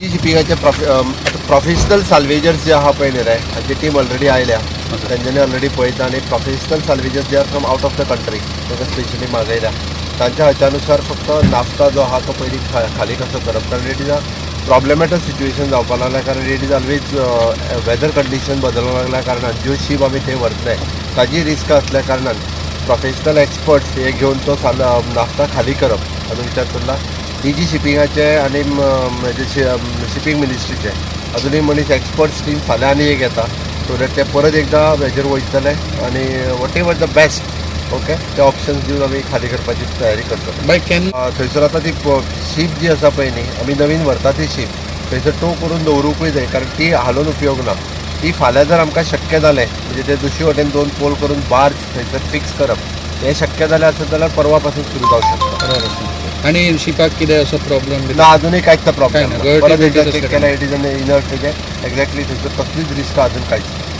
शिपिंगाचे professional salvagers जे आहा पळय न्ही रे, हांची टीम ऑलरेडी आयल्या. तेंच्यांनी ऑलरेडी पळयता आनी प्रोफेशनल साल्वेजर्स जे are from out of the country, तांकां स्पेशली मागयल्या. तांच्या हाच्या नुसार फक्त नाफ्ता जो आहा तो पयलीं खाली कसो करप, कारण it is a problematic situation जावपा लागल्या, कारण it is always weather condition बदलूंक लागल्या कारणान ज्यो शीप आमी थंय व्हरतले ताजी रिस्क आसल्या कारणान प्रोफेशनल एक्सपर्ट्स हे घेवन तो साल नाफ्ता खाली करप हाजो विचार चल्ला. डीजी शिपिंगाचे आनी शिपींग मिनिस्ट्रीचे अजुनूय मनीस एक्सपर्ट्स टीम फाल्यां आनी एक येता, सो that ते परत एकदां हेजेर वयतले आनी whatever the best, okay, ते ऑप्शन्स दिवन आमी खाली करपाची तयारी करतले. बाय can थंयसर आतां ती शीप जी आसा पळय न्ही, आमी नवीन व्हरता ती शीप थंयसर टो करून दवरुंकूय जाय, कारण ती हालोवन उपयोग ना. ती फाल्यां जर आमकां शक्य जालें, म्हणजे ते दुसरी वटेन दोन पोल करून बार्ज थंयसर फिक्स करप हें शक्य जालें आसत जाल्यार परवा पासून सुरू जावं शकता. आनी शिपाक कितें असो प्रॉब्लेम बी? ना, अजूनही कांयच प्रॉब्लेम काय ना, परत गळटी एकदा बिळटी चेक तसलें केला, it is an inert. तेजें एक्झॅक्टली थंयसर कसलीच रिस्क अजून कांयच ना.